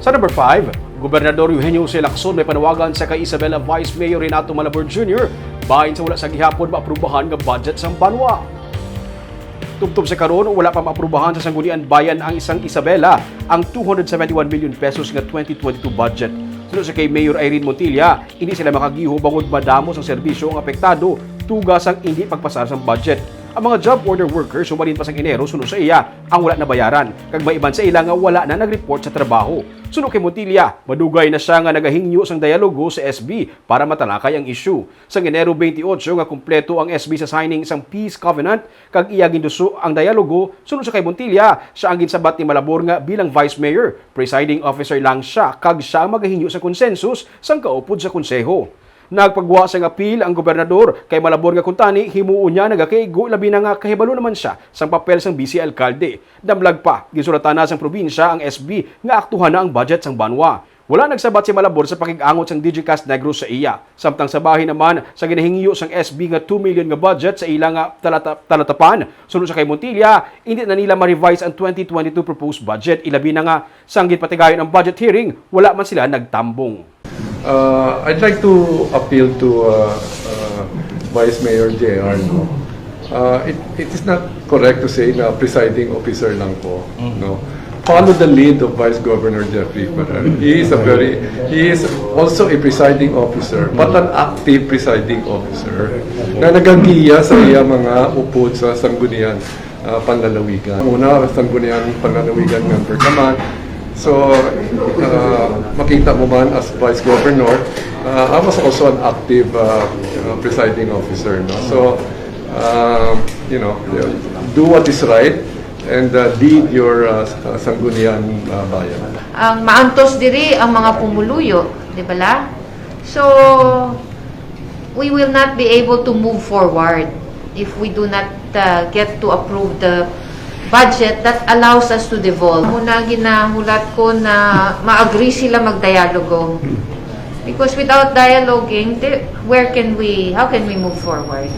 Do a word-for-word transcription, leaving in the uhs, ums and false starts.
Sa number five, Gobernador Eugenio Jose Lacson may panawagan sa kay Isabela Vice Mayor Renato Malabor Junior bahin sa wala sa gihapon maaprubahan nga budget sang banwa. Tubtob sa karon, wala pa maaprubahan sa Sangguniang Bayan ang isang Isabela ang two hundred seventy-one million pesos nga twenty twenty-two budget. Suno sa kay Mayor Irene Montilla, hindi sila makagiho bangod madamo sang serbisyo ang apektado tuga sang hindi pagpasar sang budget. Ang mga job order workers hubalin pa sang Enero suno sa iya ang wala nabayaran, kag may iban sa ila nga wala na nag-report sa trabaho. Suno kay Montilla, madugay na siya nga nagahingyo sang dialogo sa S B para matalakay ang issue. Sang Enero twenty-eight nga kumpleto ang S B sa signing sang Peace Covenant kag iya ginduso ang dialogo. Suno sa kay Montilla, siya ang ginsabat ni Malabor nga bilang Vice Mayor, presiding officer lang siya kag siya ang magahingyo sa konsensus sang kaupod sa konseho. Nagpagwa sang apil ang gobernador kay Malabor nga kuntani himuon niya nagakaigo, labi na nga kahibalo naman siya sang papel sang bise alkalde. Damlag pa, ginsulatan na sang probinsya ang S B nga aktuhan na ang budget sang banwa. Wala nagsabat si Malabor sa pakig-angot sang Digicast Negros sa iya. Samtang sa bahin naman sa ginahingyo sang S B nga two million nga budget sa ila nga talata-, talatapan, suno sa kay Montilla, hindi na nila ma-revise ang twenty twenty-two proposed budget, ilabi na nga sang ginpatigayon ang budget hearing, wala man sila nagtambong. Uh, I'd like to appeal to uh, uh, Vice Mayor J R. No? Uh, it, it is not correct to say na presiding officer lang po. No? Follow the lead of Vice Governor Jeffrey Ferrer. He is a very, he is also a presiding officer, but an active presiding officer na nagagiya sa iya mga upod sa sanggunian uh, panlalawigan. Una, sangguniang panlalawigan member ka man. So, uh, makita mo man as Vice Governor, uh, I was also an active uh, uh, presiding officer. No? So, uh, you know, do what is right and uh, lead your uh, sangguniang uh, bayan. Ang maantos diri ang mga pumuluyo, di ba la? So, we will not be able to move forward if we do not uh, get to approve the budget that allows us to devolve. Muna ginahulat ko na ma-agree sila magdialogo. Because without dialoguing, the, where can we, how can we move forward?